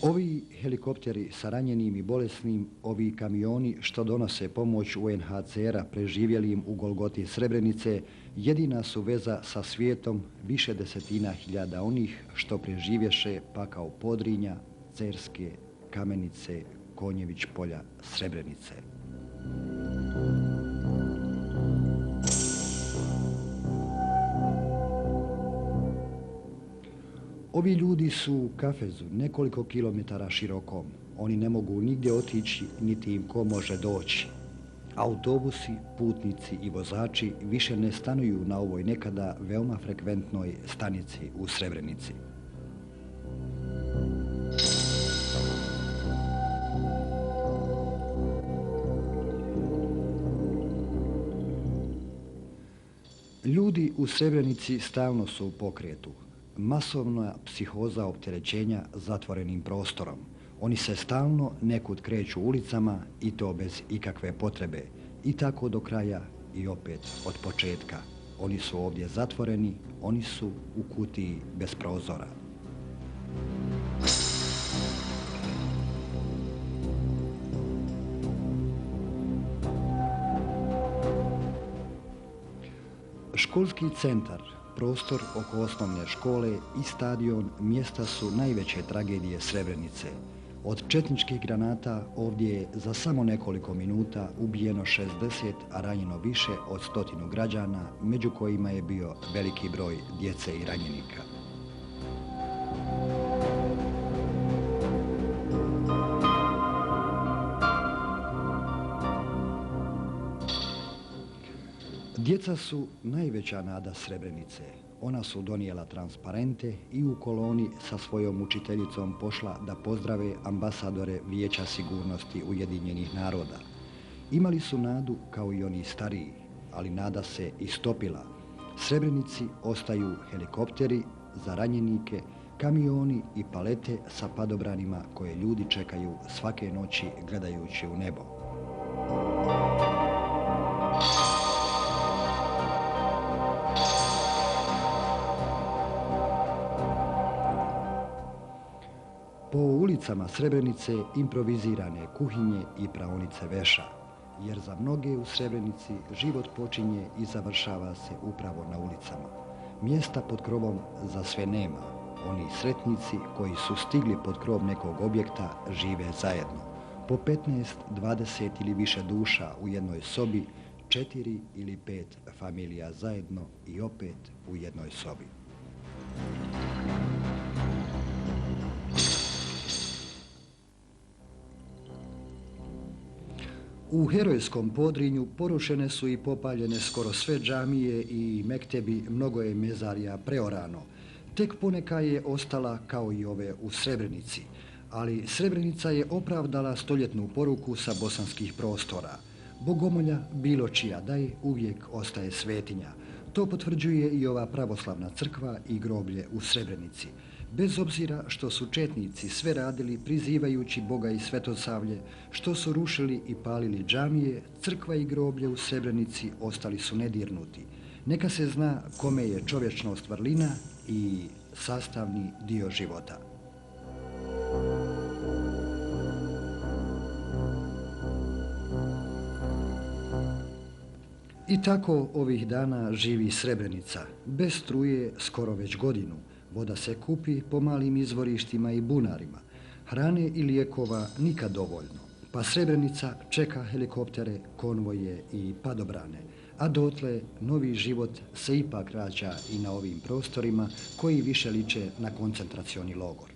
Ovi helikopteri sa ranjenim i bolesnim, ovi kamioni što donose pomoć UNHCR-a preživjelim u Golgoti Srebrenice, jedina su veza sa svijetom više desetina hiljada onih što preživješe pakao Podrinja, Cerske, Kamenice, Konjević polja, Srebrenice. Ovi ljudi su u kafezu nekoliko kilometara širokom. Oni ne mogu nigdje otići, niti im ko može doći. Autobusi, putnici i vozači više ne stanuju na ovoj nekada veoma frekventnoj stanici u Srebrenici. Ljudi u Srebrenici stalno su u pokretu. Masovna psihoza opterećenja zatvorenim prostorom. Oni se stalno nekud kreću ulicama i to bez ikakve potrebe. I tako do kraja i opet od početka. Oni su ovdje zatvoreni, oni su u kutiji bez prozora. Školski centar, prostor oko osnovne škole i stadion mjesta su najveće tragedije Srebrenice. Od četničkih granata ovdje je za samo nekoliko minuta ubijeno 60, a ranjeno više od 100 građana, među kojima je bio veliki broj djece i ranjenika. Djeca su najveća nada Srebrenice. Ona su donijela transparente i u koloni sa svojom učiteljicom pošla da pozdrave ambasadore Vijeća sigurnosti Ujedinjenih naroda. Imali su nadu kao i oni stariji, ali nada se istopila. Srebrenici ostaju helikopteri za ranjenike, kamioni i palete sa padobranima koje ljudi čekaju svake noći gledajući u nebo. Po ulicama Srebrenice improvizirane kuhinje i praonice veša, jer za mnoge u Srebrenici život počinje i završava se upravo na ulicama. Mjesta pod krovom za sve nema. Oni sretnici koji su stigli pod krov nekog objekta žive zajedno. Po 15, 20 ili više duša u jednoj sobi, 4 ili 5 familija zajedno i opet u jednoj sobi. U herojskom Podrinju porušene su i popaljene skoro sve džamije i mektebi, mnogo je mezarija preorano. Tek poneka je ostala kao i ove u Srebrenici, ali Srebrenica je opravdala stoljetnu poruku sa bosanskih prostora. Bogomolja, bilo čija daj, uvijek ostaje svetinja. To potvrđuje i ova pravoslavna crkva i groblje u Srebrenici. Bez obzira što su četnici sve radili prizivajući Boga i Svetosavlje, što su rušili i palili džamije, crkva i groblje u Srebrenici ostali su nedirnuti. Neka se zna kome je čovječnost vrlina i sastavni dio života. I tako ovih dana živi Srebrenica, bez struje skoro već godinu. Voda se kupi po malim izvorištima i bunarima. Hrane i lijekova nikad dovoljno. Pa Srebrenica čeka helikoptere, konvoje i padobrane. A dotle novi život se ipak rađa i na ovim prostorima koji više liče na koncentracioni logor.